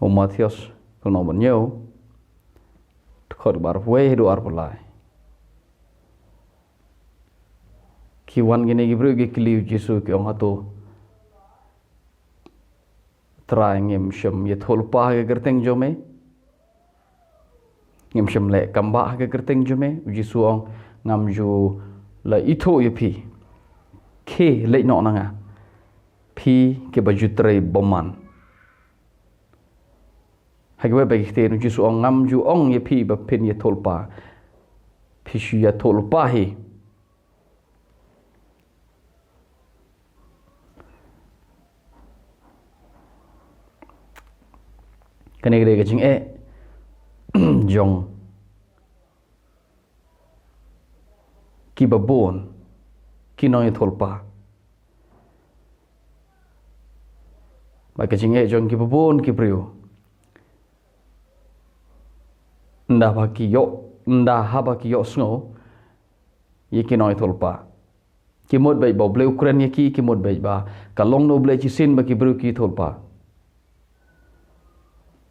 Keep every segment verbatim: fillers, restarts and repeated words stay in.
U Mathaios ka lynnong ba hynñiew, dkhot ba arphew wei haduh arphew lai. Ki wan kine ki briew ki kylli ïa u Jisu ki ong, hato Trai ngim shym ïathuhlypa ha ka kyrteng jong me? Ngim shym leh kambah ha ka kyrteng jong me? U Jisu ong, ngam ju la ithuh ïa phi. Khie leit noh na nga, phi kiba ju trei bymman. Ha kiwei pat ki ktien u Jisu u ong, ngam ju ong ïa phi ba phin ïathuhlypa. Phi shu ïathuhlypa hi. Kane ka dei ka jingeh jong kiba bun ki nongïathuhlypa. Bad ka jingeh jong kiba bun ki briew, ynda haba ki ïoh, ynda haba ki ïohsngew ïa ki nongïathuhlypa, ki mut beit ba U Blei u kren ïa ki, ki mut beit ba ka long na U Blei shisien ba ki briew ki ïathuhlypa.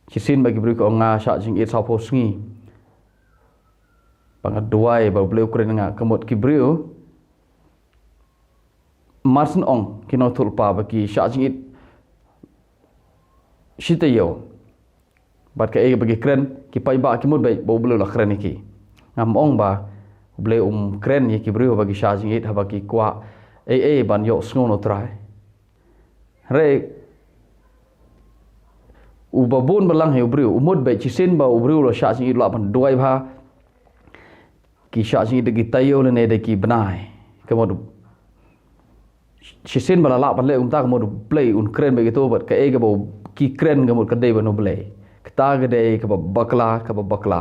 Shisien ba ki briew ki ong, nga shah jingit sawphew sngi ba nga duwai ba U Blei u kren ïa nga. Ka mut ki briew mar shen ong ki nongïathuhlypa ba ki shah jingit shi taïew. Bad kaei ba ki kren, ki paidbah ki mut beit ba U Blei u la kren ïa ki. Ngam ong ba U Blei um kren ïa ki briew haba ki shah jingit, haba ki kwah ei ei ban ïohsngew na U Trai. Hynrei uba bun ba lang hi u briew, u mut beit shisien ba u briew u la shah jingit, u lah ban duwai bha, ki shah jingit da ki taïew lane da ki bnai. Ka mut shisien ba la lah ban leh kumta, ka mut U Blei un kren beit ïa kito, bad kaei kaba ki kren ka mut ka dei ban U Blei. Kata ka dei kaba bakla, kaba bakla.